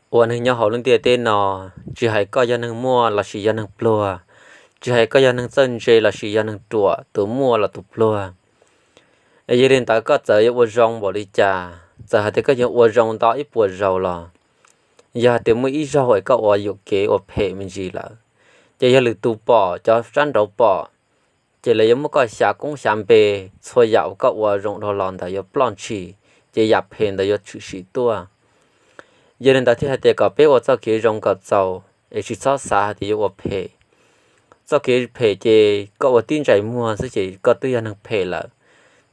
Ua neeg nyob hauv lub ntiaj teb no, tsis hais koj yog neeg muaj lossis yog neeg pluag, tsis hais koj yog neeg txawj ntse lossis yog neeg ruam, tus muaj los tus pluag, yog li ntawd koj txawm yuav ua zoo npaum li cas, txawm hais tias koj yuav ua zoo ntau ib puas zaus los, yog hais tias muaj ib zaug es koj ua yuam kev ua phem me ntsis lawm, ces yog lwm tus pom, cov sab nraud pom, ces lawv yuav muab koj xyav koob xyav npe, txhua yam uas koj ua zoo dhau los ntawd yuav ploj ntshis, ces yam phem ntawd yuav tshwm sim tuaj. Yog li ntawd thiaj hais tias kom peb ua txoj kev zoo kom txaus es tsis txhob xav hais tias yuav ua phem. Txoj kev phem ces koj ua tib ntsais muag xwb ces koj twb yog neeg phem lawm.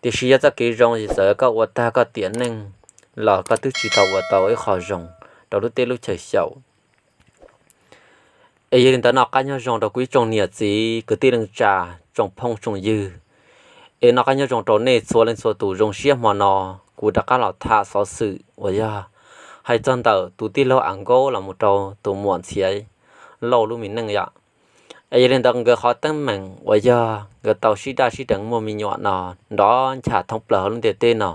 Tiam sis yog txoj kev zoo ces txawm koj ua tag koj tiam neej los koj twb tsis tau ua tau ib qho zoo rau lub teb lub chaws xyaum. Es yog li ntawd noj qab nyob zoo rau kuv ib tsoom niam txiv kwv tij neej tsa, tsoom phooj tsoom ywg. Es noj qab nyob zoo rau nej txhua leej txhua tus. Zoo siab hmo no kuv rov qab los tham xov xwm uas yog hais txog ntawm tus tij laug Am Nkaub los mus rau tus muam Ntxhiav Lauj lub me neej yom. Es yog li ntawd nkawd qhov teeb meem uas yog nkawd tau sib daj sib deev muaj me nyuam no nrov ncha thoob plaws hauv lub ntiaj teb no.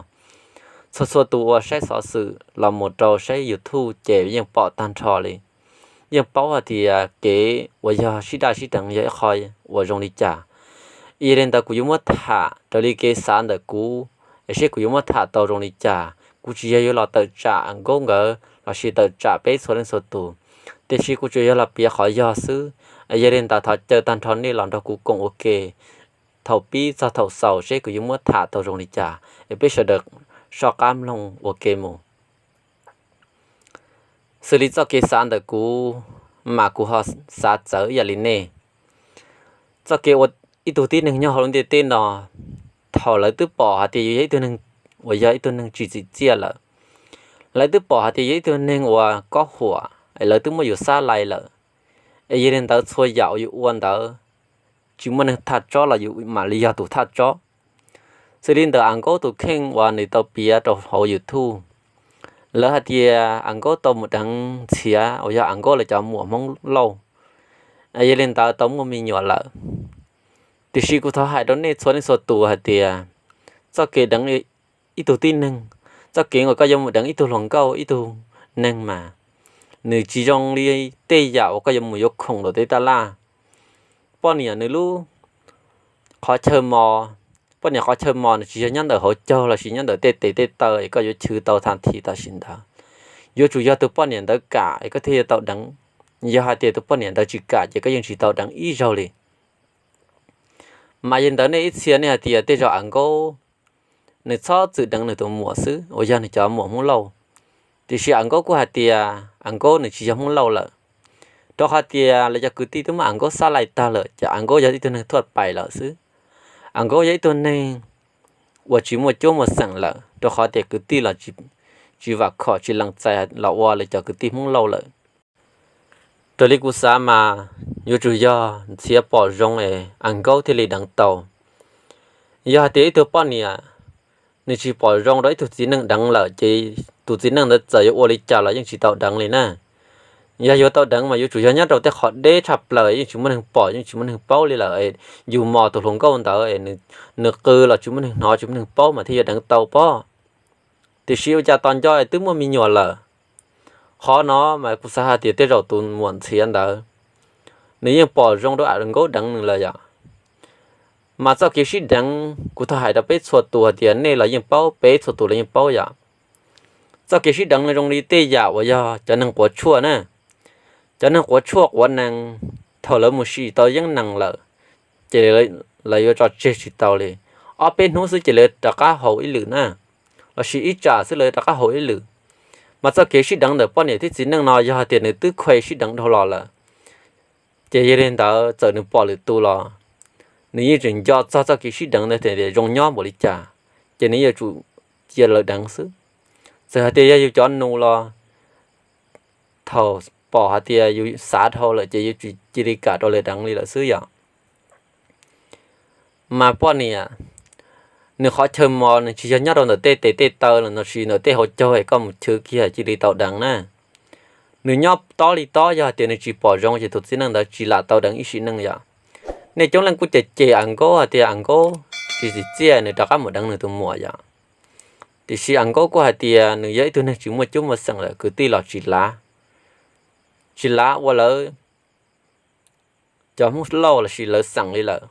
Txhua txhua tus uas saib xov xwm los mus rau saib YouTube ces yeej pom tag nrho li, yeej paub hais tias kev uas yog sib daj sib deev yog ib qho uas zoo li cas. Yog li ntawd kuv yuav muab tham raws li kev xav ntawm kuv, es seb kuv yuav muab tham tau zoo li cas. Kuv tsis yog yuav los tawm tsam Am Nkaub nkawd lossis tawm tsam peb txhua leej txhua tus, tiam sis kuv tsuas yog los piav qhov yog xwb. Yog li ntawd thov caw tag nrho nej los nrog kuv koom ua ke thaum pib txog thaum xaus seb kuv yuav muab tham tau zoo li cas, es peb sawv daws soj qab mloog ua ke mus. Xws li txoj kev xav ntawm kuv mas kuv ho xav txawv ib yam li nej. Txoj kev ua ib tug tib neeg nyob hauv lub ntiaj teb no, thaum lawv twb pom hais tias yus yog ib tug neeg uas yog ib tug neeg tsis txim txiaj lawm, lawv twb pom hais tias yog ib tug neeg uas kob huam, es lawv twb muab yus xab lais lawm. Es yog li ntawd txhua yam uas yus ua ntawd tsis muaj neeg thaj tsob los yus mam li yog tus thaj tsob. Xws li ntawm Am Nkaub tus kheej uas nws tau piav rau hauv YouTube, lawv hais tias Am Nkaub tau mus deev Ntxhiav uas yog Am Nkaub lawv cov muam Hmoob Lauj, yog li ntawd tau muaj me nyuam lawm. Tiam sis kuv thov hais rau nej txhua leej txhua tus hais tias txoj kev deev ib tug tib neeg, txoj kev uas koj yuav mus deev ib tug hluas nkauj ib tug neeg mas nws tsis zoo li tej yam uas koj yuav mus yuav khoom ntawm tej taj laj. Poj niam nws lub qhov chaw mos, poj niam qhov chaw mos nws tsis yog nyob ntawm hauv caug lossis nyob ntawm tej tes tej taw es koj yuav chwv tau tha thi tam sim ntawd. Yuav tsum yog tus poj niam ntawd kam es koj thiaj yuav tau deev. Yog hais tias tus poj niam ntawd tsis kam ces koj yeej tsis tau deev ib zaug li. Mas yog li ntawd nej ib txhia nej hais tias tej zaum Am Nkaub nws txhob txwm deev nws tus muam xwb uas yog nws cov muam Hmoob Lauj. Tiam sis Am Nkaub kuj hais tias Am Nkaub nws tsis yog Hmoob Lauj lawm, rau qhov tias lawv cov kwv tij twb muab Am Nkaub xab lais tag lawm ces Am Nkaub yog ib tug neeg thuaj pais lawm xwb. Am Nkaub yog ib tug neeg uas tsis muaj cuab muaj xeem lawm, rau qhov tias kwv tij los tsis vam khom tsis lees txais los ua lawv cov kwv tij Hmoob Lauj lawm. Raws li kuv xav mas yuav tsum yog Ntxhiav pom zoo es Am Nkaub thiaj li deev tau. Yog hais tias ib tug poj niam nws tsis pom zoo rau ib tug txiv neej deev lawm ces tus txiv neej ntawd txawm yuav ua li cas los yeej tsis tau deev li na. Yog yuav tau deev mas yuav tsum yog nyob rau tej qhov deb tshaj plaws yeej tsis muaj neeg pom yeej tsis muaj neeg paub li lawm, yus mos tus hluas nkauj ntawd es nws qw los tsis muaj neeg hnov tsis muaj neeg paub mas thiaj yuav deev tau pob. Tiam sis ua cas tos nco es twb muaj me nyuam lawm. Qhov no mas kuv xav hais tias tej zaum tus muam Ntxhiav ntawd nws yeej pom zoo rau Am Nkaub deev nws lawm yom. Mas txoj kev sib deev kuv thov hais rau peb txhua tus hais tias nej los yeej paub, peb txhua tus los yeej paub yom. Txoj kev sib deev no zoo li tej yam uas yog cov neeg quav tshuaj na. Cov neeg quav tshuaj quav nees, thaum lawv mus sim tau yeeb nees lawm ces lawv yuav tso tseg tsis tau li. Ob peb hnub xwb ces lawv rov qab haus ib lwm na, lossis ib tsam xwb lawv rov qab haus ib lwm. Mas txoj kev sib deev ntawm poj niam thiab txiv neej no yog hais tias nws twb khuv sib deev dhau los lawm, ces yog li ntawd txawm nws pom lwm tus los nws yeej tseem nco txog txoj kev sib deev ntawd tias zoo nyob npaum li cas, ces nws yuav tsum cia lawv deev xwb. Txawm hais tias yog yus cov nus los thaum pom hais tias yus xav dhau lawm ces yus tsis cia li kam rau lawv deev li lawm xwb yom. Mas poj niam nws qhov chaw mos nws tsis yog nyob rau ntawm tej tes tej taw los sis ntawm tej hauv caug es koj mus chwv kiag cia li tau deev na. Nws nyob tob li tob, yog hais tias nws tsis pom zoo ces tus txiv neej ntawd tsis lam tau deev ib sim neej yom. Nej coob leej kuj cem cem Am Nkaub hais tias Am Nkaub tsis tsim txiaj nws rov qab mus deev nws tus muam yom. Tiam sis Am Nkaub kuj hais tias nws yog ib tug neeg tsis muaj cuab muaj xeem lawm kwv tij los tsis lav. tsis lav ua lawv cov Hmoob Lauj lossis lawv xeem li lawm.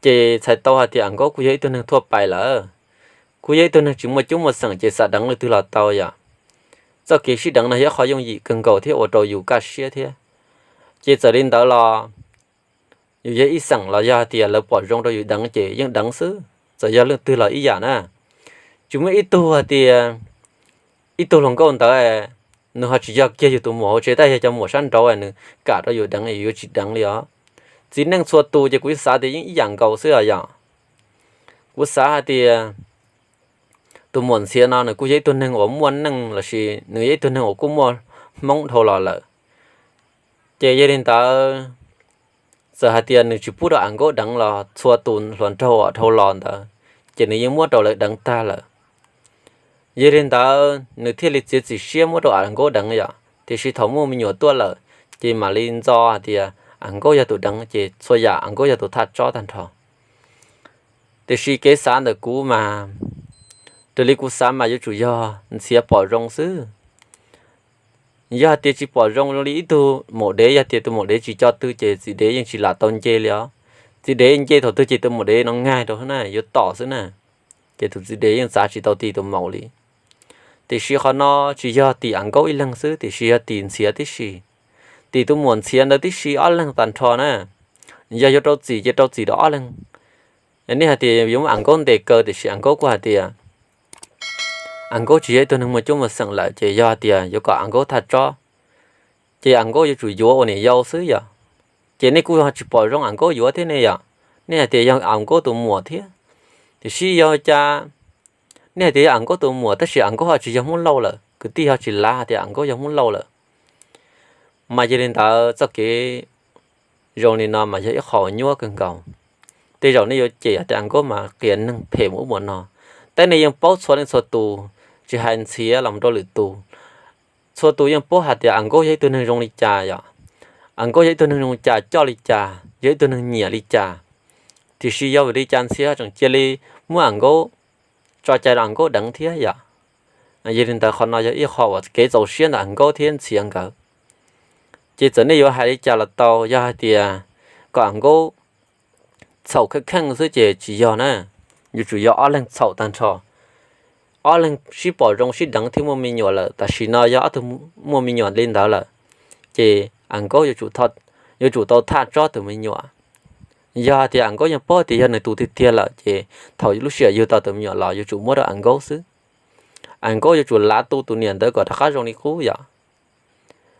Ces txhais tau hais tias Am Nkaub kuj yog ib tug neeg thuaj pais lawm, kuj yog ib tug neeg tsis muaj cub muaj xeem ces xav deev leej twg los tau yom. Txoj kev sib deev no yog qhov yooj yim kawg nkaus thiab ua rau yus kaj siab thiab. Ces txawm li ntawd los yus yog ib xeem los yog hais tias lawv pom zoo rau yus deev ces yeej deev xwb, txawm yog leej twg los ib yam na. Tsis muaj ib tug hais tias ib tug hluas nkauj ntawd nws ho tsis yog kiag yus tus muam hauv tsev, tab yog cov muam sab nraud nws kam rau yus deev yus yuav tsis deev li os. Txiv neej txhua tus ces kuv xav tias yeej ib yam nkaus xwb os yom. Kuv xav hais tias tus muam Ntxhiav no nws kuj yog ib tug neeg uas muaj neej lossis nws yog ib tug neeg uas kuj muaj hmoob dhau los lawm. Ces yog li ntawd, txawm hais tias nws tsis pub rau Am Nkaub deev los txhua tus hluas nraug uas dhau los ntawd ces nws yeej muab rau lawv deev tag lawm. Yog li ntawd nws thiaj li txiav txim siab muab rau Am Nkaub deev yom, tiam sis thaum muaj me nyuam tuaj lawm ces mam li ntxo hais tias Am Nkaub yog tus deev ces txhua yam Am Nkaub yog tus thaj tsob tag nrho. Tiam sis kev xav ntawm kuv mas, raws li kuv xav mas yuav tsum yog Ntxhiav pom zoo xwb. Yog hais tias tsis pom zoo li ib tug maum dev, yog tias tus maum dev tsis co tw ces txiv dev yeej tsis lam tau nce li os. Txiv dev nce thaum twg ces tus maum dev no ngaig rau na, yuav tom xwb na. Ces tus txiv dev yeej txav tsis tau tim tus maum li. Tiam sis qhov no tsis yog tim Am Nkaub ib leeg xwb, tiam sis yog tim Ntxhiav tib si, tim tus muam Ntxhiav ntawd tib si, ob leeg tag nrho na. Yog yuav rau txim ces rau txim rau ob leeg. Nej hais tias yuav muab Am Nkaub ntes kaw, tiam sis Am Nkaub kuj hais tias Am Nkaub tsis yog ib tug neeg muaj cub muaj xeem lawm, ces yog hais tias yuav kom Am Nkaub thaj tsob ces Am Nkaub yuav tsum yuav ua niam yau xwb yom. Ces nej kuj tsis pom zoo Am Nkaub yuav thiab ne yom. Nej hais tias yog Am Nkaub tus muam thiab, tiam sis yog cas nej hais tias yog Am Nkaub tus muam tab sis Am Nkaub ho tsis yog Hmoob Lauj lawm, kwv tij ho tsis lav hais tias Am Nkaub yog Hmoob Lauj lawm. Mas yog li ntawd txoj kev zoo li no mas yog ib qho nyuaj kawg nkaus. Tej zaum nej yuav cem hais tias Am Nkaub mas qias neeg phem mus ub mus no, tab nej yeej paub txhua leej txhua tus, tsis hais Ntxhiav los rau lwm tus, txhua tus yeej paub hais tias Am Nkaub yog ib tug neeg zoo li cas yom. Am Nkaub yog ib tug neeg zoo li cas, coj li cas, yog ib tug neeg nyiam li cas. Tiam sis yog vim li cas Ntxhiav tseem cia li muab Am Nkaub tso cai rau Am Nkaub deev thiab yom. Yog li ntawd qhov no yog ib qho uas kev txaus siab ntawm Am Nkaub thiab Ntxhiav nkawd. Ces txawm nej yuav hais li cas los tau, yog hais tias kom Am Nkaub txhaum kheej kheej xwb ces tsis yog na. Yuav tsum yog ob leeg txhaum tag nrho. Ob leeg sib pom zoo sib deev thiab muaj me nyuam lawm, tam sim no yog ob tug muaj me nyuam li ntawd lawm, ces Am Nkaub yuav tsum tau thaj tsob tus me nyuam. Yog hais tias Am Nkaub yeej paub tias yog nws tus tiag tiag lawm ces thaum lub sij hawm yug tau tus me nyuam los yuav tsum muab rau Am Nkaub xwb. Am Nkaub yuav tsum lav tu tus niam ntawd kom rov qab zoo li qub yom.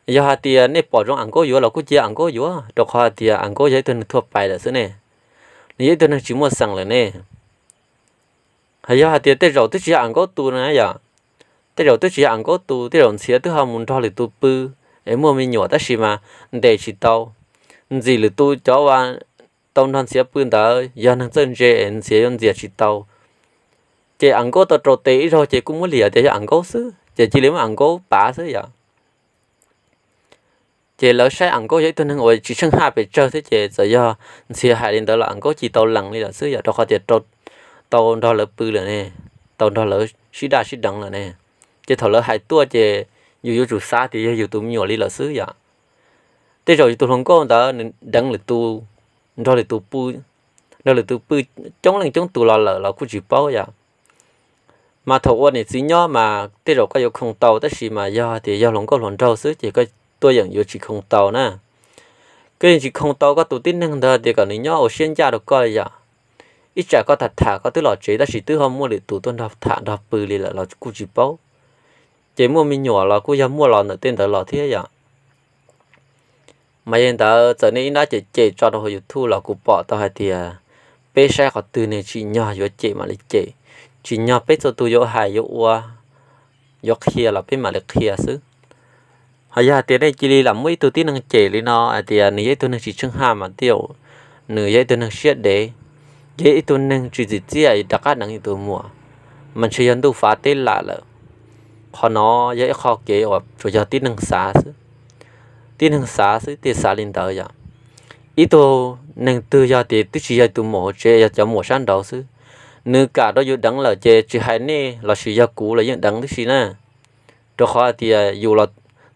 Yog hais tias nej pom zoo Am Nkaub yuav los kuj cia Am Nkaub yuav, rau qhov hais tias Am Nkaub yog ib tug neeg thuaj pais lawm xwb ne, nws yog ib tug neeg tsis muaj xeem lawm ne. Yog hais tias tej zaum twb tsis yog Am Nkaub tus na yom, tej zaum twb tsis yog Am Nkaub tus, tej zaum Ntxhiav twb ho mus nrog lwm tus pw es muaj me nyuam tab sis mas ntes tsis tau, ntxim lwm tus cov uas tau nrog Ntxhiav pw ntawd yog neeg txawj ntse es Ntxhiav yuav ntxias tsis tau. Ces Am Nkaub tau rau tes ib zaug ces kuj muab liam tias yog Am Nkaub xwb ces cia li muab Am Nkaub pav xwb yom. Ces lawv saib Am Nkaub yog ib tug neeg uas tsis tsheej haj pes tsawg thiab ces txawm yog Ntxhiav hais li ntawd los Am Nkaub cia li tau lees li lawm xwb yom, rau qhov tias tau nrog lawv pw lawm ne, tau nrog lawv sib daj sib deev lawm ne. Ces thaum lawv hais tuaj ces yus yuav tsum xav tias yog yus tus me nyuam li lawm xwb yom. Tej zaum yus tus hluas nkauj ntawd nws deev lwm tus, nrog lwm tus pw, nrog lwm tus pw coob leej coob tus los lawm los kuj tsis paub yom. Mas thaum ua niam txiv nyob mas tej zaum koj yuav khoo tau tab sis mas yog tias yog hluas nkauj hluas nraug xwb ces koj tuaj yeem yuav tsis khoo tau na. Koj yeej tsis khoo tau koj tus tib neeg ntawd tias kom nws nyob ua siab ncaj rau koj li yom. Ib tsam koj tham tham koj twb los tsev tab sis twb ho muaj lwm tus tuaj nrog tham nrog pw li lawm los kuj tsis paub. Ces muaj me nyuam los kuj yog muaj los ntawm tej ntawd los thiab yom. Mas yog li ntawd txawm nej ib nrab cem cem tso rau hauv YouTube los kuv pom tau hais tias peb saib qhov twg ne tsim nyog yuav cem mam li cem, tsim nyog peb txhua tus yuav hais yuav ua, yuav qhia los peb mam li qhia xwb. Ho yog hais tias nej cia li lam muab ib tug tib neeg cem li no hais tias nws yog ib tug neeg tsis tsheej haj mas tej zaum nws yog ib tug neeg siab dev, yog ib tug neeg tsis txim txiaj rov qab deev yus tus muam, mas ntshe yog ntuj fav teb lam lawm. Qhov no yog ib qho kev uas tsuas yog tib neeg xav xwb, tib neeg xav xwb thiaj xav li ntawd yom. Ib tug neeg twg yog tias twb tsis yog tus muam hauv tsev, yog cov muam sab nraud xwb, nws kam rau yus deev lawm ces tsis hais nej lossis yog kuv los yeej deev tib si na. Rau qhov hais tias yus los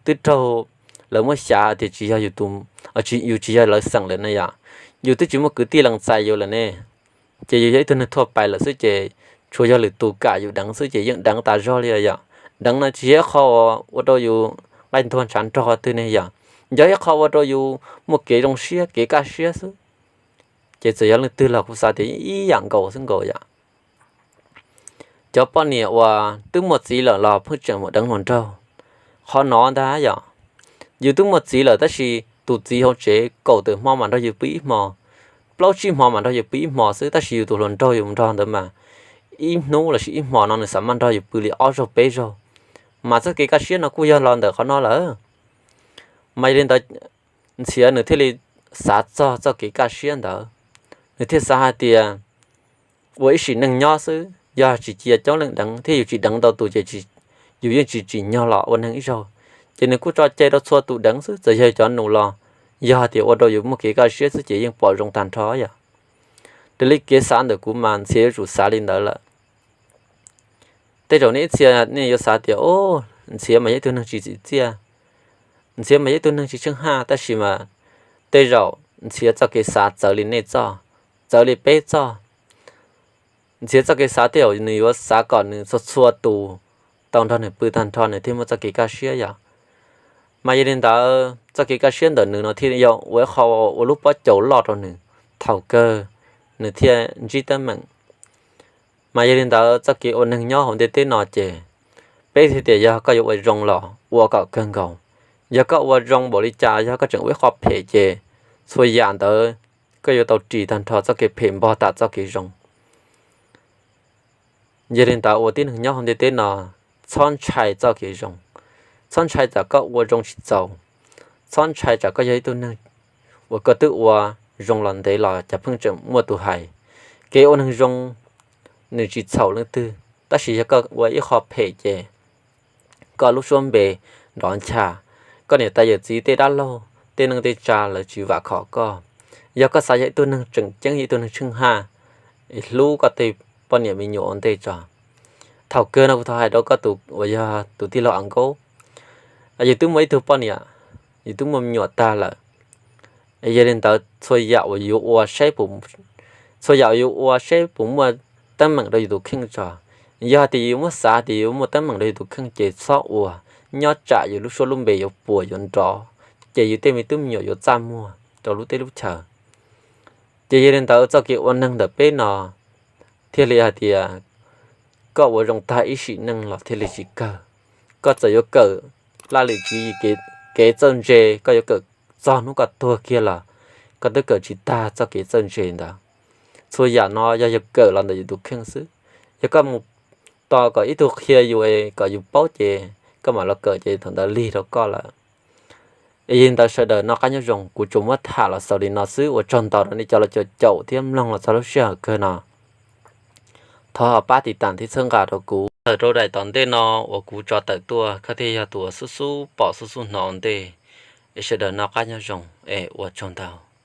twb raug lawv muab xyav tias tsis yog yus tus, yus tsis yog lawv xeem lawm ne yom. Yus twb tsis muaj kwv tij lees txais yus lawm ne. Ces yus yog ib tug neeg thuaj pais lawm xwb ces tsuas yog lwm tus kam yus deev xwb ces yeej deev tas zog li yom. Deev no tsis yog ib qho ua rau yus nqaij ntuag ntshav nrog twg ne yom, yog ib qho ua rau yus muaj kev zoo siab kev kaj siab xwb. Ces txawm yog leej twg los kuv xav tias ib yam nkaus xwb nkaus yom. Cov poj niam uas twb muaj txiv lawm los pheej tseem mus deev hluas nraug, qhov no ntag yom. Yus twb muaj txiv lawm tab sis tus txiv hauv tsev kaum tawm hmo mam nrog yus pw ib hmo, plaub tsib hmo mam nrog yus pw ib hmo xwb, tab sis yus tus hluas nraug yus nrog ntawd mas ib hnub lossis ib hmo no nws xav maj nrog yus pw li ob zaug peb zaug. Mas txoj kev kaj siab no kuj yog los ntawm qhov no lawm. Mas yog li ntawd Ntxhiav nws thiaj li xav txog txoj kev kaj siab ntawd, nws thiaj xav hais tias ua ib sim neej nyob xwb, yog tsis cia coob leej deev thiab yus tsis deev tau tus ces yus yeej tsis tsim nyog los ua neeg ib zaug. Ces nws kuj tso cai rau txhua tus deev xwb, txawm yog cov nus los yog hais tias ua rau yus muaj kev kaj siab xwb ces yeej pom zoo tag nrho yom. Raws li kev xav ntawm kuv mas Ntxhiav yuav tsum xav li ntawd lawm. Tej zaum nej ib txhia nej yuav xav tias, o, Ntxhiav mas yog ib tug neeg tsis txim txiaj, Ntxhiav mas yog ib tug neeg tsis tsheej haj, tab sis mas tej zaum Ntxhiav txoj kev xav txawv li nej txoj, txawv li peb txoj. Ntxhiav txoj kev xav tej zaum nws yuav xav kom nws txhua txhua tus tau nrog nws pw tag nrho nws thiaj muaj txoj kev kaj siab yom. Mas yog li ntawd txoj kev kaj siab ntawm nws no thiaj yog ua ib qho ua lub pob caus loj rau nws, thaum kawg nws thiaj ntsib teeb meem. Mas yog li ntawd txoj kev ua neeg nyob hauv ntiaj teb no ces peb thiaj tias yog koj yuav ua zoo los ua kom kawg nkaus. Yog koj ua zoo npaum li cas yog koj tseem ua ib qho phem ces txhua yam ntawd koj yuav tau ris tag nrho txoj kev phem npog tas txoj kev zoo. Yog li ntawd ua tib neeg nyob hauv ntiaj teb no txhob ntshai txoj kev zoo, txhob ntshai tsam koj ua zoo tsis txaus, txhob ntshai tsam koj yog ib tug neeg uas koj twb ua zoo los ntev los cas pheej tseem muaj tus hais. Kev ua neeg zoo nws tsis txhaum leej twg, tab sis yog koj ua ib qho phem ces koj lub suab npe nrov ncha, koj niam tais yawm txiv tej dab laug tej neej tej tsa lawv tsis vam khom koj. Yog koj xav yog ib tug neeg tseem ceeb, yog ib tug neeg tsheej haj, hlub koj tej poj niam me nyuam ua ntej tso. Thaum kawg no kuv thov hais rau koj tus uas yog tus tij laug Am Nkaub, yus twb muaj ib tug poj niam, yus twb muaj me nyuam tag lawm. Yog li ntawd txhua yam uas yus ua saib, txhua yam uas yus ua saib puas muaj teeb meem rau yus tus kheej tso. Yog hais tias yus muab xav tias yus muaj teeb meem rau yus tus kheej ces txhob ua, nyob tsam yus lub suab lub npe yuav puas yuav nrov, ces yus tej me tub me nyuam yuav txaj muag rau lub teb lub chaw. Ces yog li ntawd txoj kev ua neeg ntawm peb no thiaj li hais tias koj ua zoo tag ib sim neej los thiaj li tsis kawg. Koj txawm yuav kawm laj lim tsiv kev txawj ntse, koj yuav kawm txog hnub koj tuag kiag los koj twb kawm tsis tag txoj kev txawj ntse ntawd. Txhua yam no yog yog kawm los ntawm yus tus kheej xwb. Yog koj mus tos kom ib tug qhia yus kom yus paub ces koj mam los kawm ces thaum ntawd lig rau koj lawm. Es yog li ntawd sawv daws noj qab nyob zoo, kuv tsuas muab tham los xaus li no xwb, ua tsaug ntau rau nej cov los caum caum thiab mloog los txog lub sij hawm kawg no. Thov ho pab tiv tam thiab txhawb nqa rau kuv tawm rau daim tom ntej no uas kuv tso tawm tuaj, koj thiaj yog tus uas xub xub pom xub xub hnov ua ntej. Es sawv daws noj qab nyob zoo, es ua tsaug ntau.